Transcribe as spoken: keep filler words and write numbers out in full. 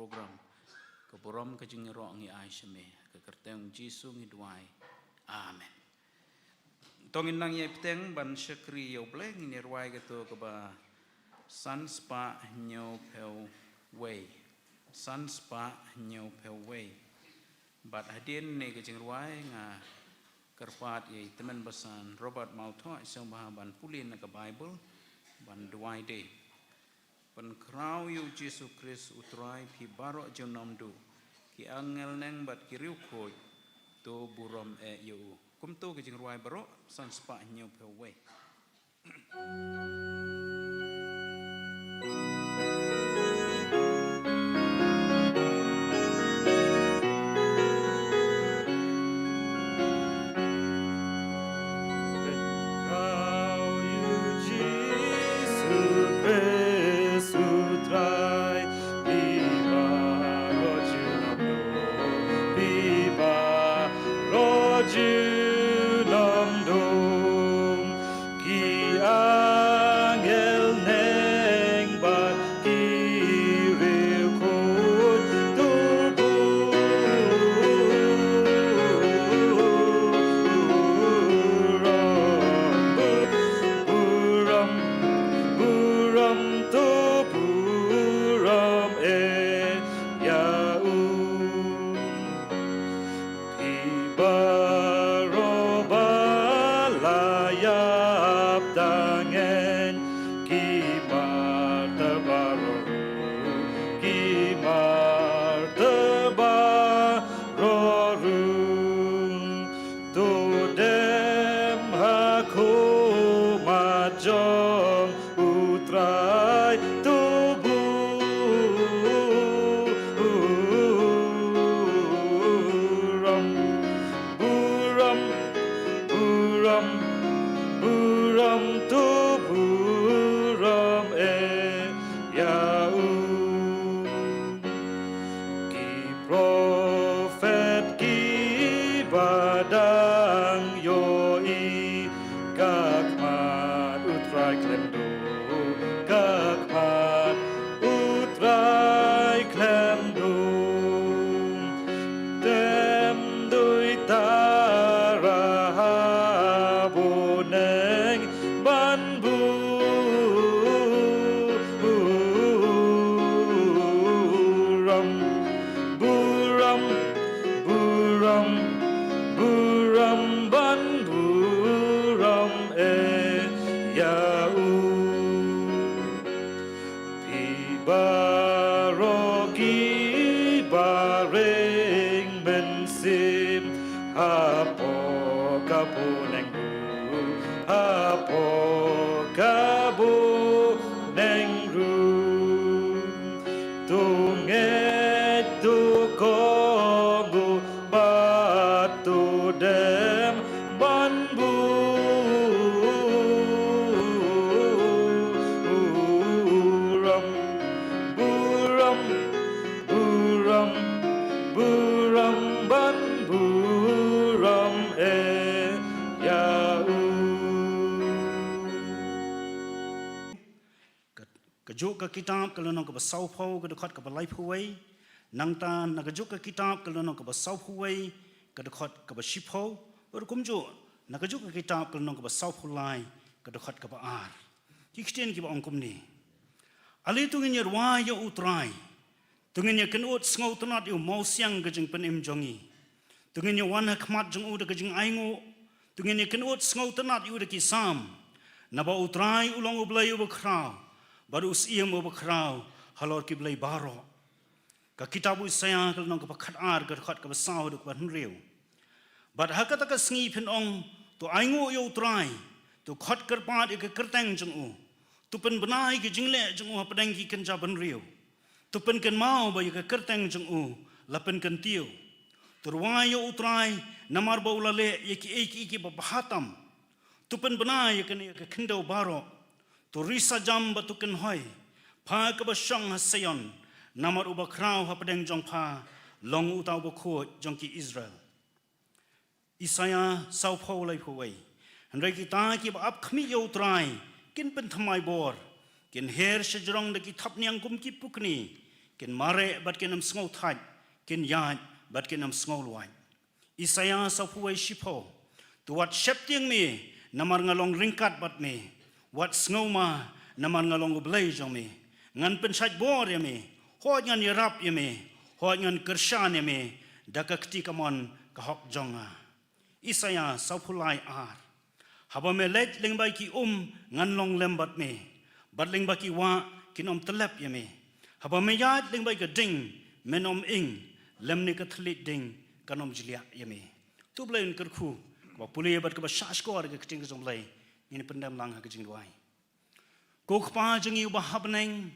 program. Ka burom ka jingïaroh ngi ai sha me. Ka kyrteng Jisu ngi duwai. Amen. To ngin nang ïai bteng ban shakri ïa U Blei, ngin ïa rwai kato kaba san spah hynñiew phew wei. San spah hynñiew phew wei. Bad hadien ne ka jingrwai nga kyrpad ïa i tymmen basan Robert Mawthoh sngewbha ban pule na ka Bible ban duwai de. Pynkhraw ïa U Jisu Khrist U Trai phi baroh junom duh, ki angel neng bad ki riewkhuid, to burom eh ïa u. Kumto ka jingrwai baroh, san spah hynñiew phew wei. Ki angel neng bad ki riewkhuid to burom, burom, burom to burom eh ïa u. Ki baroh ba la ïap tang-eiñ, ki martyr baroh ruh, ki martyr baroh ruh. To dem ha khmat jong U Trai to burom, burom, burom, burom to burom eh ïa u. Ki prophet kiba dang ïohi, ka khmat U Trai khlem duh, ka khmat U Trai khlem duh. Tem duh tara ha bneng ban burom, burom, burom, burom ban burom eh ïa u. Phi baroh kiba ring mynsiem hapoh ka bneng ruh, hapoh ka bneng ruh. To ngeit, to kohnguh bad to dem ban burom, burom, burom, burom ban burom eh ïa u. Ka, kajuh ka kitab ka lynnong kaba sawphew ka dkhot kaba laiphew wei. Nangta na kajuh ka kitab ka lynnong kaba sawphew wei ka dkhot kaba shiphew. Bad kumjuh na kajuh ka kitab ka lynnong kaba sawphew lai ka dkhot kaba ar. Ki ktien kiba ong kumne. Ale to ngin ïa rwai ïa U Trai. To ngin ïa kynnoh sngewtynnat ïa u mawsiang ka jingpynim jong ngi. To ngin ïa wan ha khmat jong u da ka jingainguh. To ngin ïa kynnoh sngewtynnat ïa u da ki salm. Naba U Trai u long U Blei uba khraw, bad u Syiem uba khraw halor ki blei baroh. Ka kitab u Isaïah ka lynnong kaba khatar ka dkhot kaba saw haduh kaba hynriew. Bad ha kata ka sngi phin ong, to ainguh ïa U Trai, to khot kyrpad ïa ka kyrteng jong u, to pynbna ïa ka jingleh jong u hapdeng ki kynja bynriew, to pynkynmaw ba ïa ka kyrteng jong u la pynkyntiew. To rwai ïa U Trai namar ba u la leh ïa kiei kiei kiba bha tam. To pynbna ïa kane ka khyndew baroh. To risa jam bad to kynhoi, pha kaba shong ha Seion, namar uba khraw hapdeng jong pha long uta uba khuid jong ki Israel. Isaïah sawphew laiphew wei. Hynrei kita kiba ap khmih ïa U Trai kin pynthymmai bor, kin her shajrong da ki thapniang kum ki pukni, Kin mareh bad kin ym sngewthait, kin ïaid bad kin ym sngewlwait. Isaïah sawphew wei shiphew. To wat sheptieng me, namar nga long ryngkat bad me. Wat sngewma, namar nga long U Blei jong me. Ngan pynshait bor ïa me, hooid ngan ïarap ïa me, hooid ngan kyrshan ïa me da ka kti kamon ka hok jong nga. Isaïah sawphew lai ar. Haba me leit lyngba ki um ngan long lem bad me, bad lyngba ki wah kin ym tyllep ïa me. Haba me ïaid lyngba ka ding, men ym ing, lymne ka thylliej ding kan ym jliah ïa me. To U Blei un kyrkhu kaba pule bad kaba shahshkor ïa ka ktien ka jong U Blei. Ngin pyndem lang ha ka jingduwai. Ko Kpa jong ngi uba ha bneng,